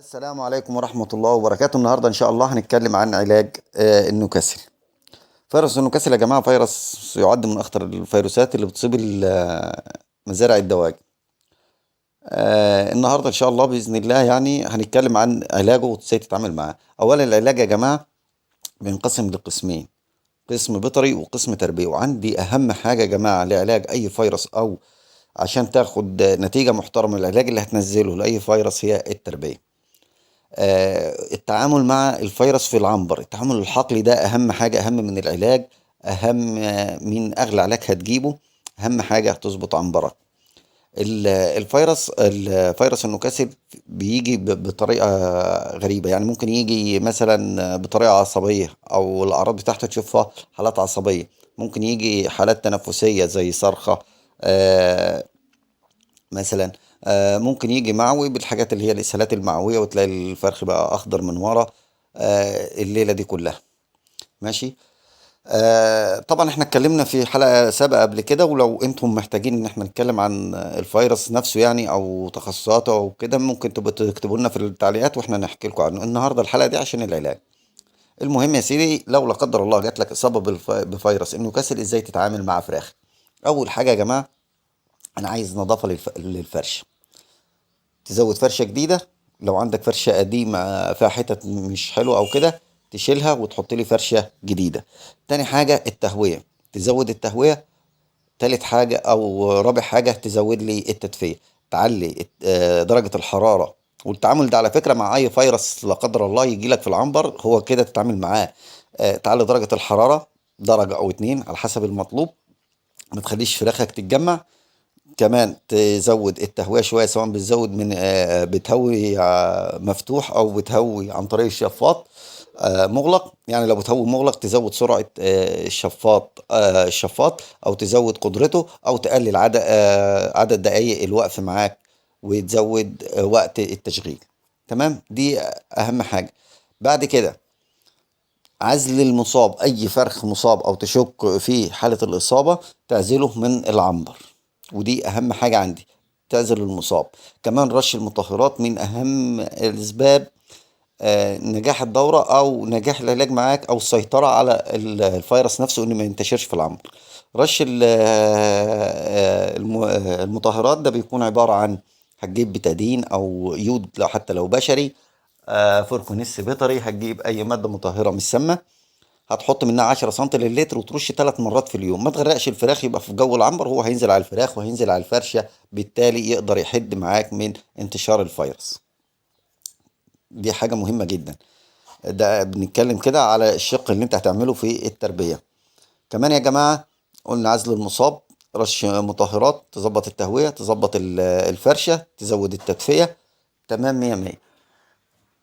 السلام عليكم ورحمة الله وبركاته. النهاردة إن شاء الله هنتكلم عن علاج النيوكاسل. فيروس النيوكاسل يا جماعة فيروس يعد من أخطر الفيروسات اللي بتصيب مزارع الدواجن. النهاردة إن شاء الله بإذن الله يعني هنتكلم عن علاجه وإزاي تتعامل معاه. أولا العلاج يا جماعة بينقسم لقسمين، قسم بيطري وقسم تربية. وعندي أهم حاجة يا جماعة لعلاج أي فيروس أو عشان تاخد نتيجة محترمة العلاج اللي هتنزله لأي فيروس هي التربية. التعامل مع الفيروس في العنبر، التعامل الحقلي ده أهم حاجة، أهم من العلاج، أهم من أغلى علاج هتجيبه، أهم حاجة تظبط عنبرك. الفيروس النيوكاسل بيجي بطريقة غريبة، يعني ممكن يجي مثلا بطريقة عصبية أو الأعراض بتاعته تشوفها حالات عصبية، ممكن يجي حالات تنفسية زي صرخة مثلا، ممكن يجي معوي بالحاجات اللي هي الإسهالات المعوية وتلاقي الفرخ بقى أخضر من ورا، الليلة دي كلها. ماشي. طبعا احنا اتكلمنا في حلقة سابقة قبل كده، ولو انتم محتاجين ان احنا نتكلم عن الفيروس نفسه يعني او تخصصاته او كده ممكن تبقوا تكتبوا لنا في التعليقات واحنا نحكي لكم عنه. النهارده الحلقة دي عشان العلاج. المهم يا سيدي، لو لا قدر الله جات لك اصابة بفيروس النيوكاسل ازاي تتعامل مع فراخ؟ اول حاجة يا جماعة انا عايز نظافة للفرشة، تزود فرشة جديدة. لو عندك فرشة قديمة فيها حتت مش حلوة او كده تشيلها وتحط لي فرشة جديدة. تاني حاجة التهوية، تزود التهوية. تالت حاجة او رابع حاجة تزود لي التدفئة، تعلي درجة الحرارة. والتعامل ده على فكرة مع اي فيروس لا قدر الله يجي لك في العنبر هو كده تتعامل معاه. تعلي درجة الحرارة درجة او 2 على حسب المطلوب، ما تخليش فراخك تتجمع. كمان تزود التهوية شوية، سواء بتزود من بتهوي مفتوح او بتهوي عن طريق الشفاط مغلق. يعني لو بتهوي مغلق تزود سرعة الشفاط او تزود قدرته، او تقلل عدد دقايق الوقف معاك وتزود وقت التشغيل. تمام، دي اهم حاجة. بعد كده عزل المصاب، اي فرخ مصاب او تشك في حالة الاصابة تعزله من العنبر، ودي اهم حاجة عندي، تعزل المصاب. كمان رش المطهرات من اهم الاسباب نجاح الدورة او نجاح العلاج معاك او السيطرة على الفيروس نفسه انه ما ينتشرش في العنبر. رش المطهرات ده بيكون عبارة عن هتجيب بتادين او يود لو حتى لو بشري، فوركونيس بيطري، هتجيب اي مادة مطهرة مش سامة، هتحط منها 10 سم للتر وترش 3 مرات في اليوم. ما تغرقش الفراخ، يبقى في جو العنبر هو هينزل على الفراخ وهينزل على الفرشة، بالتالي يقدر يحد معاك من انتشار الفيروس. دي حاجة مهمة جدا. ده بنتكلم كده على الشق اللي انت هتعمله في التربية. كمان يا جماعة قلنا عزل المصاب، رش مطهرات، تظبط التهوية، تظبط الفرشة، تزود التدفئة. تمام، مية مية.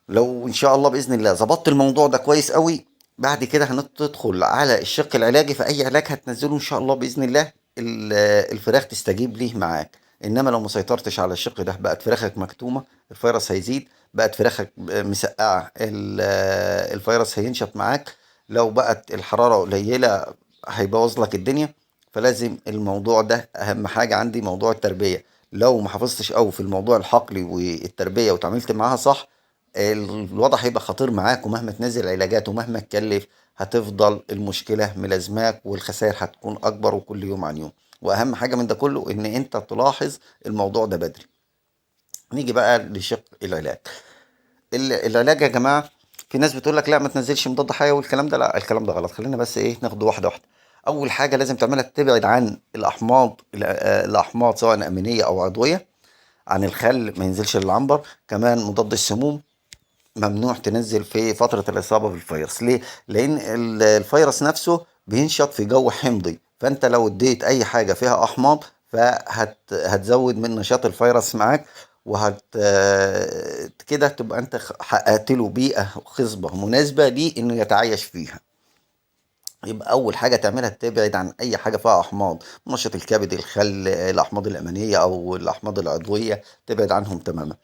لو ان شاء الله بإذن الله ظبطت الموضوع ده كويس قوي، بعد كده هندخل على الشق العلاجي. في اي علاج هتنزله ان شاء الله بإذن الله الفراخ تستجيب ليه معاك. انما لو ما سيطرتش على الشق ده، بقت فراخك مكتومة، الفيروس هيزيد، بقت فراخك مسقعة، الفيروس هينشط معاك. لو بقت الحرارة قليلة هيبوظ لك الدنيا. فلازم الموضوع ده اهم حاجة عندي، موضوع التربية. لو ما حافظتش قوي في الموضوع الحقلي والتربية وتعاملت معاها صح، الوضع هيبقى خطير معاك، ومهما تنزل علاجات ومهما تكلف هتفضل المشكلة ملازماك والخسائر هتكون أكبر وكل يوم عن يوم. وأهم حاجة من ده كله إن أنت تلاحظ الموضوع ده بدري. نيجي بقى لشق العلاج. العلاج يا جماعة في ناس بتقول لك لا ما تنزلش مضاد حيوي والكلام ده، لا الكلام ده غلط. خلينا بس ناخده واحدة واحدة. أول حاجة لازم تعملها تبعد عن الأحماض سواء أمينية أو عضوية، عن الخل ما ينزلش للعنبر. كمان مضاد السموم ممنوع تنزل في فترة الإصابة بالفيروس. ليه؟ لأن الفيروس نفسه بينشط في جو حمضي، فأنت لو اديت أي حاجة فيها أحماض هتزود من نشاط الفيروس معاك، كده تبقى أنت حققت له بيئة خصبة مناسبة ليه إنه يتعايش فيها. يبقى أول حاجة تعملها تبعد عن أي حاجة فيها أحماض، منشط الكبد، الخل، الأحماض الأمينية أو الأحماض العضوية، تبعد عنهم تماما.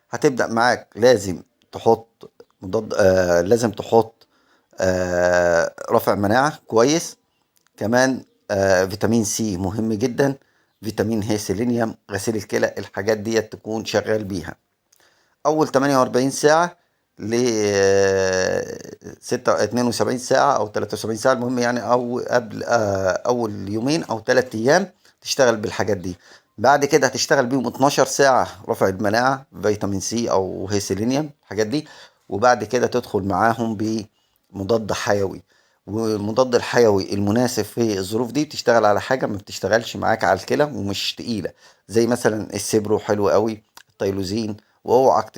هتبدأ معاك لازم تحط مضاد، لازم تحط، رافع مناعة كويس. كمان، فيتامين سي مهم جدا، فيتامين هي، سيلينيوم، غسيل الكلى، الحاجات دي تكون شغال بيها. اول 48 ساعة ل 72 ساعة او 73 ساعة، المهم يعني او قبل اول يومين او 3 ايام تشتغل بالحاجات دي. بعد كده هتشتغل بيهم 12 ساعة رفع المناعة، فيتامين سي او هيسيلينيوم الحاجات دي، وبعد كده تدخل معاهم بمضاد حيوي. والمضاد الحيوي المناسب في الظروف دي بتشتغل على حاجة ما بتشتغلش معاك على الكلى ومش تقيلة، زي مثلا السيبرو حلو قوي، التيلوزين. واوعك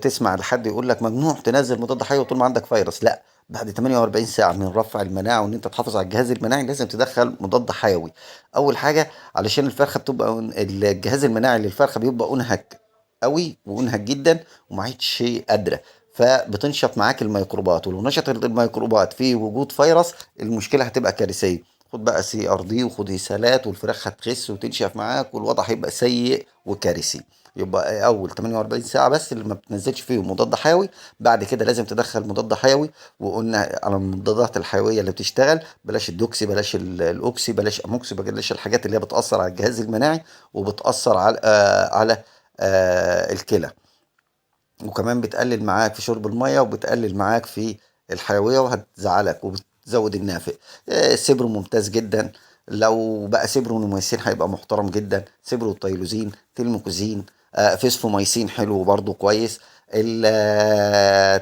تسمع لحد يقول لك ممنوع تنزل مضاد حيوي طول ما عندك فيروس، لا، بعد 48 ساعة من رفع المناعة وان انت تحافظ على الجهاز المناعي لازم تدخل مضاد حيوي. اول حاجة علشان الفرخة بتبقى الجهاز المناعي للفرخة بيبقى انهك قوي وانهك جدا وما عادش قادرة، فبتنشط معاك الميكروبات، ولو نشطت الميكروبات في وجود فيروس المشكلة هتبقى كارثية. خد بقى CRD وخد اسهالات، والفراخ هتخس وتنشف معاك، والوضع هيبقى سيء وكارثي. يبقى اول 48 ساعة بس اللي ما بتنزلش فيهم مضاد حيوي، بعد كده لازم تدخل مضاد حيوي. وقلنا على المضادات الحيوية اللي بتشتغل، بلاش ال doxy، بلاش ال oxy، بلاش amoxy، بلاش الحاجات اللي هي بتاثر على الجهاز المناعي وبتاثر على الكلى، وكمان بتقلل معاك في شرب المية وبتقلل معاك في الحيوية وهتزعلك وبتزود النافق. سيبرو ممتاز جدا، لو بقى سيبرونوميسين هيبقى محترم جدا، سيبرو tylosin، tilmocosine، fosfomycin حلو برضو كويس.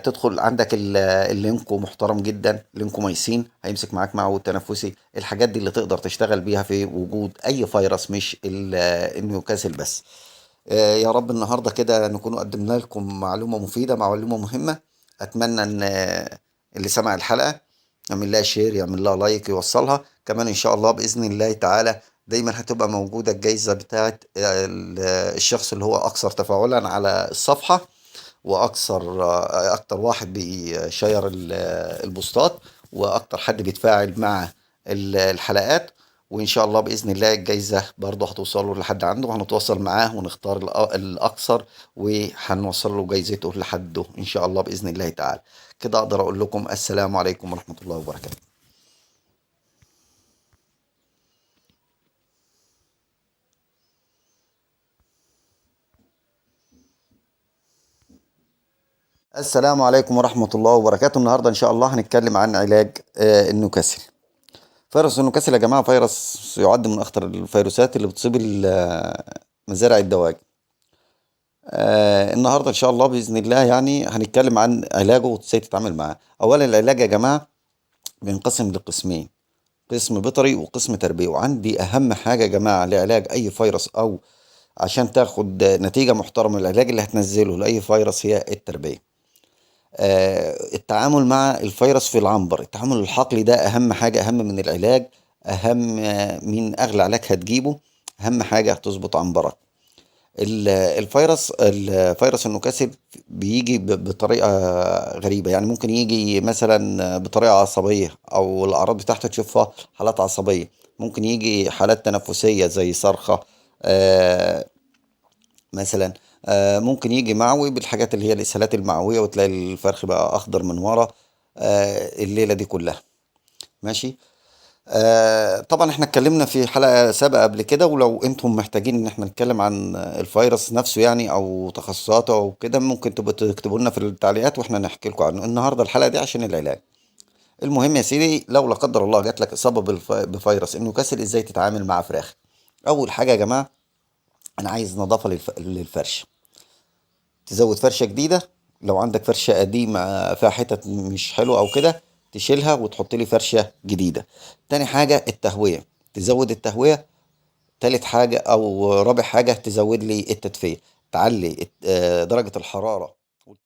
تدخل عندك ال linco محترم جدا، lincomycin هيمسك معاك معه التنفسي. الحاجات دي اللي تقدر تشتغل بيها في وجود اي فيروس، مش النيوكاسل بس. يا رب النهارده كده نكون قدمنا لكم معلومة مفيدة، معلومة مهمة. اتمنى ان اللي سمع الحلقة يعمل لها share، يعمل لها like، يوصلها كمان ان شاء الله باذن الله تعالى. دايما هتبقى موجودة الجايزة بتاعت الشخص اللي هو اكثر تفاعلا على الصفحة، واكثر اكتر واحد بيشير البوستات، واكتر حد بيتفاعل مع الحلقات. وان شاء الله باذن الله الجايزة برضه هتوصل له لحد عنده، وهنتواصل معاه ونختار الاكثر وهنوصل له جايزته لحده ان شاء الله باذن الله تعالى. كده اقدر اقول لكم السلام عليكم ورحمة الله وبركاته. السلام عليكم ورحمة الله وبركاته. النهارده ان شاء الله هنتكلم عن علاج النيوكاسل. فيروس النيوكاسل يا جماعة فيروس يعد من أخطر الفيروسات اللي بتصيب مزارع الدواجن. النهارده إن شاء الله بإذن الله يعني هنتكلم عن علاجه وإزاي تتعامل معاه. أولا العلاج يا جماعة بينقسم لقسمين، قسم بيطري وقسم تربية. وعندي أهم حاجة يا جماعة لعلاج أي فيروس أو عشان تاخد نتيجة محترمة العلاج اللي هتنزله لأي فيروس هي التربية. التعامل مع الفيروس في العنبر، التعامل الحقلي ده أهم حاجة، أهم من العلاج، أهم من أغلى علاج هتجيبه، أهم حاجة هتظبط عنبرك. الفيروس النيوكاسل بيجي بطريقة غريبة، يعني ممكن يجي مثلا بطريقة عصبية أو الأعراض بتاعته تشوفها حالات عصبية، ممكن يجي حالات تنفسية زي صرخة مثلا، ممكن يجي معوي بالحاجات اللي هي الإسهالات المعوية وتلاقي الفرخ بقى أخضر من ورا، الليلة دي كلها ماشي. طبعا احنا اتكلمنا في حلقة سابقة قبل كده، ولو انتم محتاجين ان احنا نتكلم عن الفيروس نفسه يعني او تخصصاته او كده ممكن تبقوا تكتبوا لنا في التعليقات واحنا نحكي لكم عنه. النهارده الحلقة دي عشان العلاج. المهم يا سيدي لو لا قدر الله جات لك اصابة بفيروس النيوكاسل ازاي تتعامل مع فراخ. اول حاجة يا جماعة انا عايز نظافة للفرشة، تزود فرشة جديدة، لو عندك فرشة قديمة فيها حتت مش حلوة او كده تشيلها وتحط لي فرشة جديدة. تاني حاجة التهوية، تزود التهوية. تالت حاجة او رابع حاجة تزود لي التدفئة، تعلي درجة الحرارة.